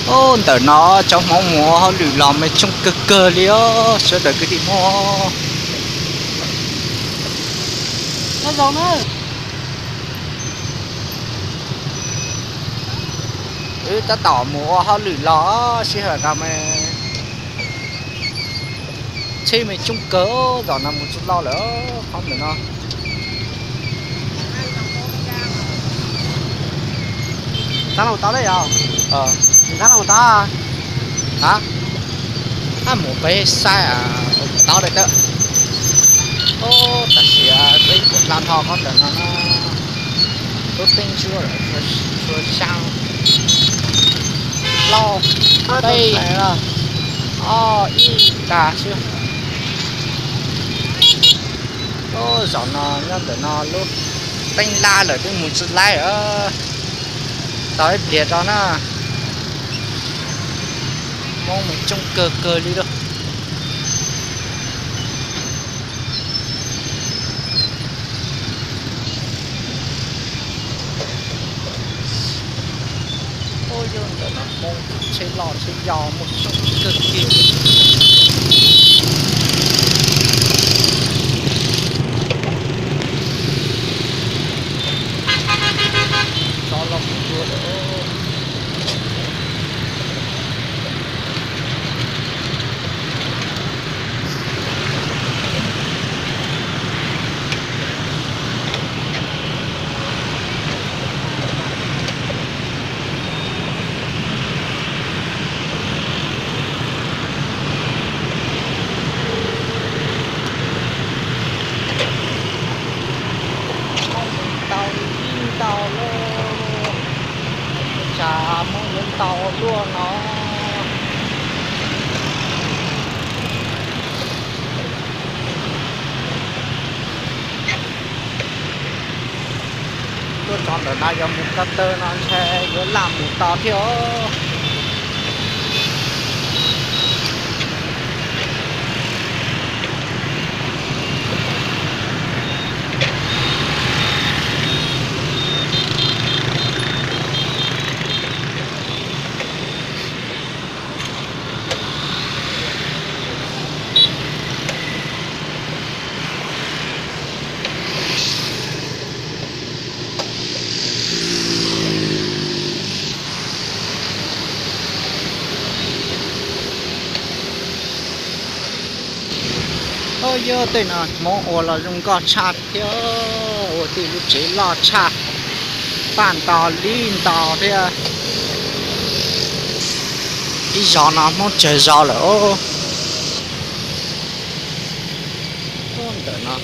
Ntawm no cov Hmoob mus ua hauj lwm los mas coob kawg kawg li os sawv daws kwv tij Hmoob. Wb tab tom mus ua hauj lwm los sij hawm no mas tsheb mas coob kawg, zaum no mus tsis loj lawm qhov ntawm no. Tab los tau yog, tab los tau. Ab, mus peb saib tau li tawm. Tam sim peb hla nrho qhov ntawm no na, lub teeb ntsuab tsuas xyaa, plaub, peb, ob, ib tag xwb. Zaum no nyob ntawm no lub teeb lab lawm twb mus tsis laib. Tos ib pliag tso na. Hmoob mas coob kawg kawg li lauj. Ua yog ntawm no Hmoob tsheb loj tsheb yau muaj coob kawg kiag li. Tsov los kuv tua lawm. Hmoob mus tau ib ntau luaj, tsam Hmoob yuav ntau luaj no. Tuaj txog ntawm no yog mus ko taw no ntshe yuav laj mus tau thiab os. Auj, yog tej no Hmoob ua los zoo nkauj tshaj thiab, ua tej lub tsev loj tshaj, paj nto lib nto thiab. Ib zos no Hmoob tsawg zos lawm os. Ntawm no